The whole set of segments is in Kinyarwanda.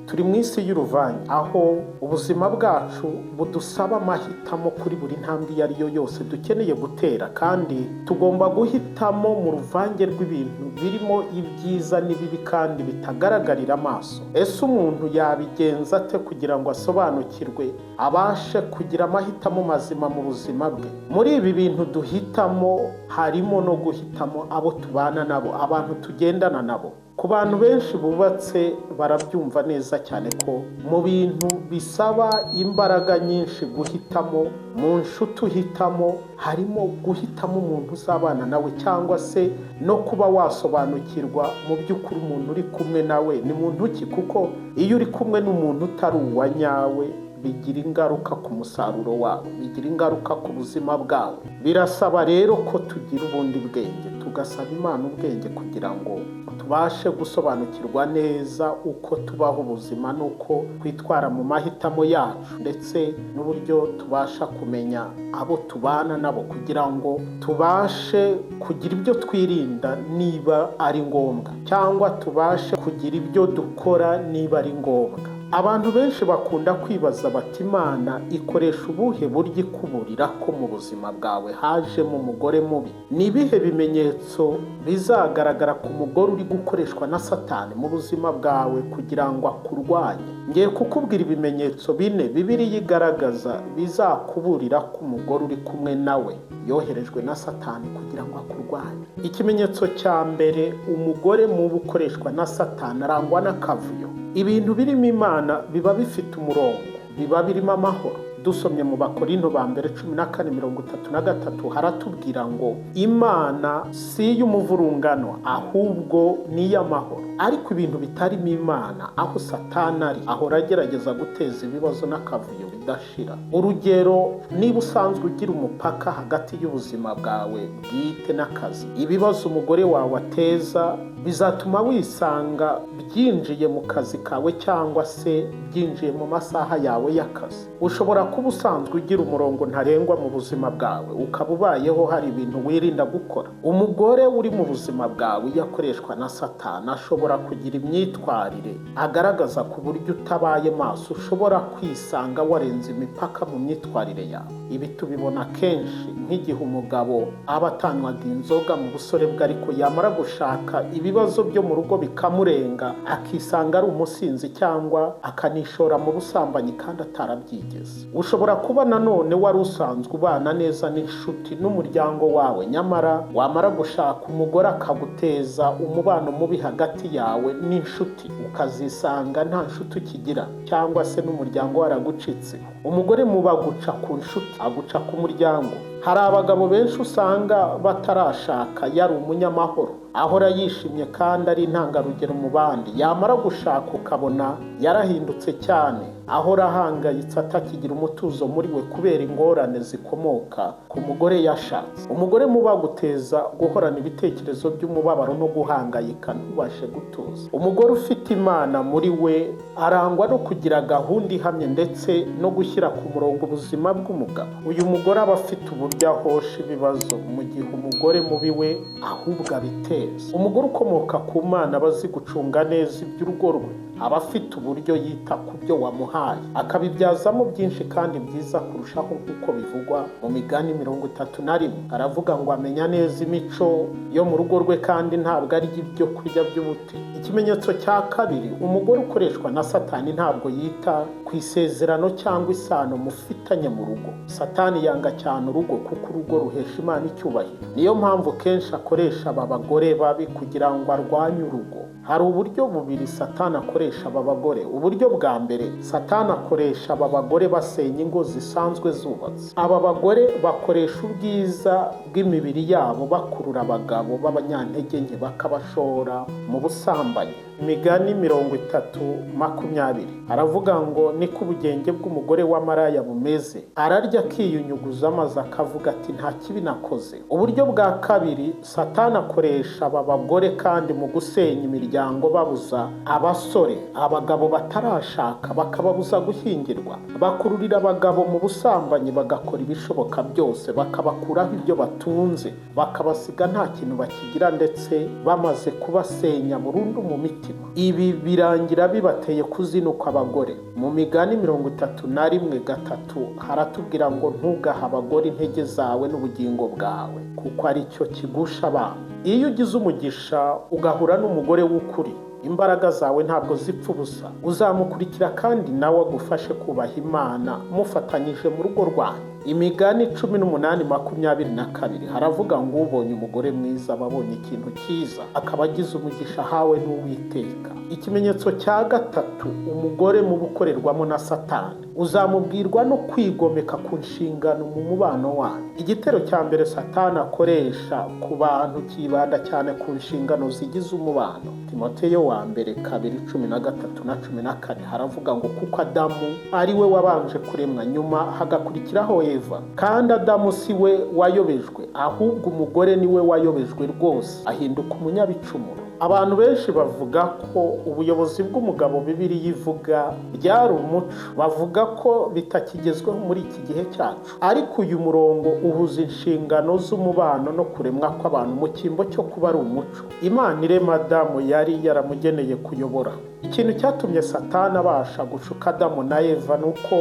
Turi mu isi y'uruvange, aho ubuzima bwacu budusaba amahitamo kuri buri ntambwe iyo ari yo yose dukeneye gutera, kandi tugomba guhitamo mu ruvange rw'ibintu birimo ibyiza n'ibibi kandi bitagaragarira amaso. Ese umuntu yabigenza ate kugira ngo asobanukirwe, abashe kugira amahitamo mazima mu buzima bwe? Muri ibi bintu duhitamo harimo no guhitamo abo tubana nabo, abantu tugendana nabo. Ku bantu benshi bubatse barabyumva neza cyane ko mu bintu bisaba imbaraga nyinshi guhitamo, mu nshuti uhitamo harimo guhitamo umuntu uzabana nawe, cyangwa se no kuba wasobanukirwa mu by'ukuri umuntu uri kumwe nawe ni muntu ki, kuko iyo uri kumwe n'umuntu utari uwa nyawe bigira ingaruka ku musaruro wawe, bigira ingaruka ku buzima bwawe. Birasaba rero ko tugira ubundi bwenge, tugasaba Imana ubwenge kugira ngo tubashe gusobanukirwa neza uko tubaho ubuzima n'uko twitwara mu mahitamo yacu, ndetse n'uburyo tubasha kumenya abo tubana nabo kugira ngo tubashe kugira ibyo twirinda niba ari ngombwa, cyangwa tubashe kugira ibyo dukora niba ari ngombwa. Abantu benshi bakunda kwibaza bati: "Imana ikoresha ubuhe buryo ikuburira ko mu buzima bwawe hajemo umugore mubi? Ni ibihe bimenyetso bizagaragara ku mugore uri gukoreshwa na Satani mu buzima bwawe kugira ngo akurwanye?" Ngiye kukubwira ibimenyetso bine Bibiliya igaragaza bizakuburira ko umugore uri kumwe nawe yoherejwe na Satani kugira ngo akurwanye. Ikimenyetso cya mbere: umugore mubi ukoreshwa na Satani arangwa n'akavuyo. Ibintu birimo Imana biba bifite umurongo, biba birimo amahoro. Dusomye mu Bakorinto ba mbere 14:33, haratubwira ngo Imana si iy'umuvurungano, ahubwo ni iy'amahoro. Ariko ibintu bitarimo Imana, aho Satani ari, ahora agerageza guteza ibibazo n'akavuyo bidashira. Urugero, niba usanzwe ugira umupaka hagati y'ubuzima bwawe bwite n'akazi, ibibazo umugore wawe ateza bizatuma wisanga byinjiye mu kazi kawe cyangwa se byinjiye mu masaha yawe y'akazi. Ushobora kuba usanzwe ugira umurongo ntarengwa mu buzima bwawe, ukaba ubayeho hari ibintu wirinda gukora. Umugore uri mu buzima bwawe iyo akoreshwa na Satani ashobora kugira imyitwarire agaragaza ku buryo utabaye maso ushobora kwisanga warenze imipaka mu myitwarire yawe. Ibi tubibona kenshi nk'igihe umugabo aba atanywaga inzoga mu busore bwe, ariko yamara gushaka ibibazo byo mu rugo bikamurenga, akisanga ari umusinzi cyangwa akanishora mu busambanyi kandi atarabyigeze. Ushobora kuba nanone wari usanzwe ubana neza n'inshuti n'umuryango wawe, nyamara wamara gushaka umugore akaguteza umubano mubi hagati yawe n'inshuti, ukazisanga nta nshuti ukigira cyangwa se n'umuryango waragucitse. Umugore mubi aguca ku nshuti, aguca ku muryango. Hari abagabo benshi usanga batarashaka yari umunyamahoro, ahora yishimye kandi ari intangarugero mu bandi. Yamara gushaka ukabona yarahindutse cyane, ahora ahangayitse, atakigira umutuzo muri we kubera ingorane zikomoka ku mugore yashatse. Umugore mubi aguteza guhorana ibitekerezo by'umubabaro no guhangayika, ntubashe gutuza. Umugore ufite Imana muri we arangwa no kugira gahunda ihamye ndetse no gushyira ku murongo ubuzima bw'umugabo. Uyu mugore aba afite uburyo ahosha ibibazo, mu gihe umugore mubi we ahubwo abiteza. Umugore ukomoka ku Mana aba azi gucunga neza iby'urugo rwe, aba afite uburyo yita ku byo wamuhaye, akabibyazamo byinshi kandi byiza kurushaho, nk'uko bivugwa mu Migani 31. Aravuga ngo amenya neza imico yo mu rugo rwe kandi ntabwo arya ibyo kurya by'ubute. Ikimenyetso cya kabiri: umugore ukoreshwa na Satani ntabwo yita ku isezerano cyangwa isano mufitanye mu rugo. Satani yanga cyane urugo kuko urugo ruhesha Imana icyubahiro. Niyo mpamvu kenshi akoresha aba bagore babi kugira ngo arwanye urugo. Hari uburyo bubiri Satani akoresha aba bagore. Uburyo bwa mbere, Satani akoresha aba bagore basenya ingo zisanzwe zubatse. Aba bagore bakoresha ubwiza bw'imibiri yabo bakurura abagabo b'abanyantege nke, bakabashora mu busambanyi. Imigani 30:20 aravuga ngo: "Niko ubugenge bw'umugore w'amaraya bumeze, ararya akiyunyuguza maze akavuga ati: 'Nta kibi nakoze.'" Uburyo bwa kabiri, Satani akoresha aba bagore kandi mu gusenya imiryango, babuza abasore, abagabo batarashaka, bakababuza gushyingirwa. Bakururira abagabo mu busambanyi, bagakora ibishoboka byose bakabakuraho ibyo batunze, bakabasiga nta kintu bakigira, ndetse bamaze kubasenya burundu mu mitima. mutima. Ibi birangira bibateye kuzinukwa abagore. Mu Migani 31:3 haratubwira ngo ntugahe abagore intege zawe n'ubugingo bwawe, kuko ari cyo kigusha abantu. Iyo ugize umugisha ugahura n'umugore w'ukuri, imbaraga zawe ntabwo zipfa ubusa. Uzamukurikira kandi nawe agufashe kubaha Imana mufatanyije mu rugo rwanyu. Imigani 18:22 haravuga ngo ubonye umugore mwiza aba abonye ikintu cyiza, akaba agize umugisha ahawe n'Uwiteka. Ikimenyetso cya gatatu, umugore mu bukorerwamo na Satani uzamubwirwa no kwigomeka ku nshingano mu mubano wanyu. Igitero cya mbere Satani akoresha ku bantu kibanda cyane ku nshingano zigize umubano. Timoteyo wa mbere 2:13 na 14 haravuga ngo kuko Adamu ari we wabanje kuremwa, nyuma hagakurikiraho Eva. Kandi Adamu si we wayobejwe, ahubwo umugore ni we wayobejwe rwose, ahinduka umunyabicumuro. Abantu benshi bavuga ko ubuyobozi bw'umugabo Bibiliya ivuga byari umuco, bavuga ko bitakigezweho muri iki gihe cyacu. Ariko uyu murongo uhuza inshingano z'umubano no kuremwa kw'abantu mu cyimbo cyo kuba ari umuco. Imana irema Adamu yari yaramugeneye kuyobora. Ikintu cyatumye Satani abasha gushuka Adamu na Eva ni uko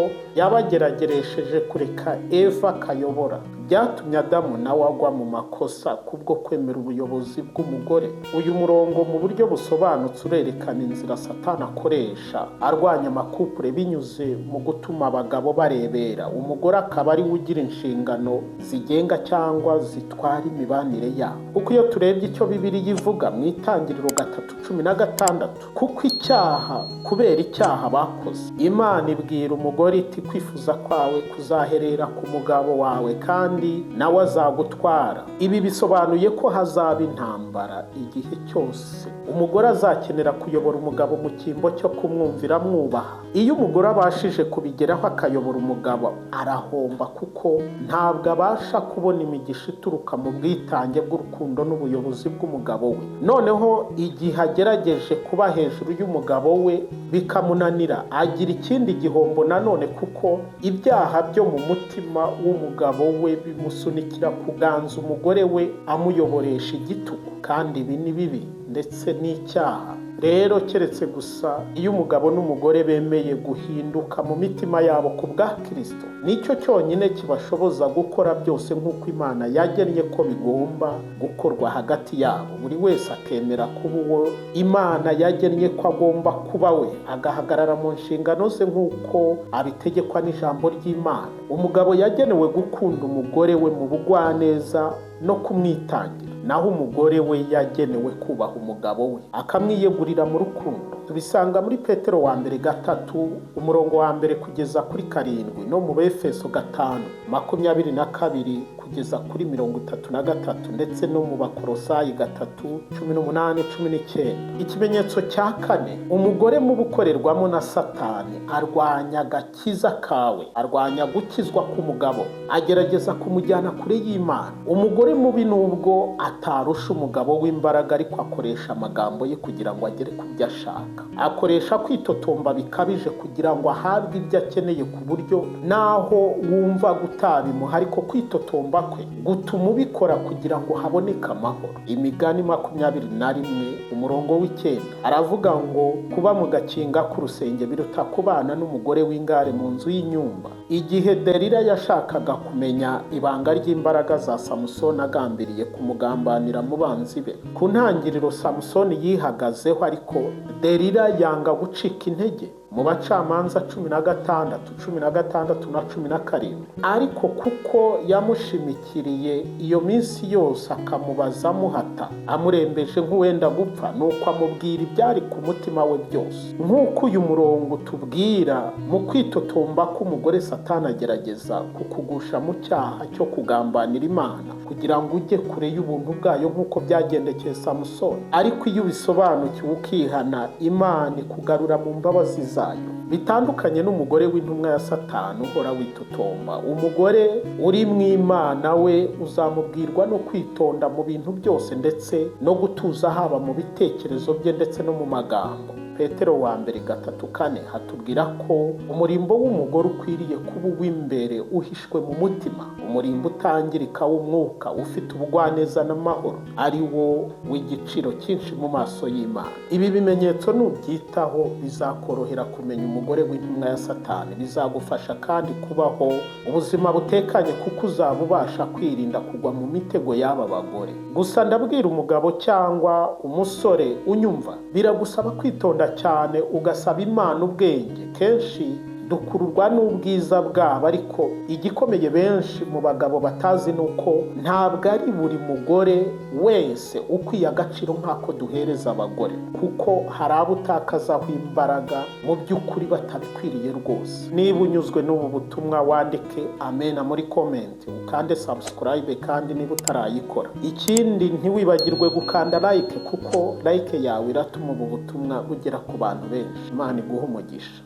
yabagerageresheje kureka Eva akayobora. Byatumye Adamu nawe agwa mu makosa kubwo kwemera ubuyobozi bw'umugore. Uyu murongo mu buryo busobanutse urerekana inzira Satani akoresha arwanya amakupure binyuze mu gutuma abagabo barebera, umugore akaba ari we ugira inshingano zigenga cyangwa zitwara imibanire yabo. Kuko iyo turebye icyo Bibiliya ivuga mu Itangiriro 3:16, kuko icyaha kubera icyaha bakoze, Imana ibwira umugore iti kwifuza kwawe kuzaherera ku mugabo wawe kandi nawe azagutwara. Ibi bisobanuye ko hazaba intambara igihe cyose umugore azakenera kuyobora umugabo mu cyimbo cyo kumwumvira amwubaha. Iyo umugore abashije kubigeraho akayobora umugabo, arahomba kuko ntabwo abasha kubona imigisha ituruka mu bwitange bw'urukundo n'ubuyobozi bw'umugabo we. Noneho igihe agerageje kuba hejuru y'umugabo we bikamunanira, agira ikindi gihombo nanone, kuko ibyaha byo mu mutima w'umugabo we bimusunikira kuganza umugore we amuyoboresha igitugu, kandi ibi ni bibi ndetse n'icyaha. Rero keretse gusa iyo umugabo n'umugore bemeye guhinduka mu mitima yabo ku bwa Kristo, nicyo cyonyine kibashoboza gukora byose nk'uko Imana yagennye ko bigomba gukorwa hagati yabo. Buri wese akemera kuba uwo Imana yagennye ko agomba kuba we, agahagarara mu nshingano ze nk'uko abitegekwa n'ijambo ry'Imana. Umugabo yagenewe gukunda umugore we mu bugwaneza no kumwitangira, naho umugore we yagenewe kubaha umugabo we akamwiyegurira mu rukundo. Tubisanga muri Petero wa mbere 3 umurongo wa 1 kugeza kuri 7, no mu Befeso 5:22 kugeza kuri 33, ndetse no mu Bakolosayi 3:18 19. Ikimenyetso cya kane, umugore mu bukorerwamo na Satani arwanya agakiza kawe, arwanya gukizwa k'umugabo, agerageza kumujyana kure y'Imana. Umugore mubi nubwo atarusha umugabo w'imbaraga, ariko akoresha amagambo ye kugira ngo agere ku byo ashaka. Akoresha kwitotomba bikabije kugira ngo ahabwe ibyo akeneye, ku buryo naho wumva gutabimuha, ariko kwitotomba kwe gutuma ubikora kugira ngo haboneke amahoro. Imigani 21 umurongo w'9 aravuga ngo kuba mu gakinga k'urusenge biruta kubana n'umugore w'ingare mu nzu y'inyumba. Igihe Delila yashakaga kumenya ibanga ry'imbaraga za Samusoni agambiriye kumugambanira mu banzi be, ku ntangiriro Samusoni yihagazeho, ariko Delila yanga gucika intege. Mu Bacamanza 16, 16 na 17, ariko kuko yamushimikiriye iyo minsi yose akamubaza amuhata, amurembeje nk'uwenda gupfa, nuko amubwira ibyari ku mutima we byose. Nk'uko uyu murongo tubwira, mu kwitotomba k'umugore Satani agerageza kukugusha mu cyaha cyo kugambanira Imana kugira ngo ujye kure y'ubuntu bwayo, nk'uko byagendekeye Samusoni. Ariko iyo ubisobanukiwe ukihana, Imana ikugarura mu mbabazi zayo. Bitandukanye n'umugore w'intumwa ya Satani uhora witotomba, umugore uri mu Imana we uzamubwirwa no kwitonda mu bintu byose, ndetse no gutuza haba mu bitekerezo bye ndetse no mu magambo. Petero wa mbere 3:4 hatubwira ko umurimbo w'umugore ukwiriye kuba uw'imbere uhishwe mu mutima, umurimbo utangirika w'umwuka ufite ubugwaneza n'amahoro, ari wo w'igiciro cyinshi mu maso y'Imana. Ibi bimenyetso nubyitaho bizakorohera kumenya umugore w'intumwa ya Satani, bizagufasha kandi kubaho ubuzima butekanye kuko uzaba ubasha kwirinda kugwa mu mitego y'aba bagore. Gusa ndabwira umugabo cyangwa umusore unyumva, biragusaba kwitonda cyane ugasaba Imana ubwenge. Kenshi dukururwa n'ubwiza bwabo, ariko igikomeye benshi mu bagabo batazi ni uko ntabwo ari buri mugore wese ukwiye agaciro nk'ako duhereza abagore, kuko hari abo utakazaho imbaraga mu by'ukuri batabikwiriye rwose. Niba unyuzwe n'ubu butumwa wandike amena muri comment, ukande subscribe kandi niba utarayikora. Ikindi, ntiwibagirwe gukanda like, kuko like yawe iratuma ubu butumwa bugera ku bantu benshi. Imana iguhe umugisha.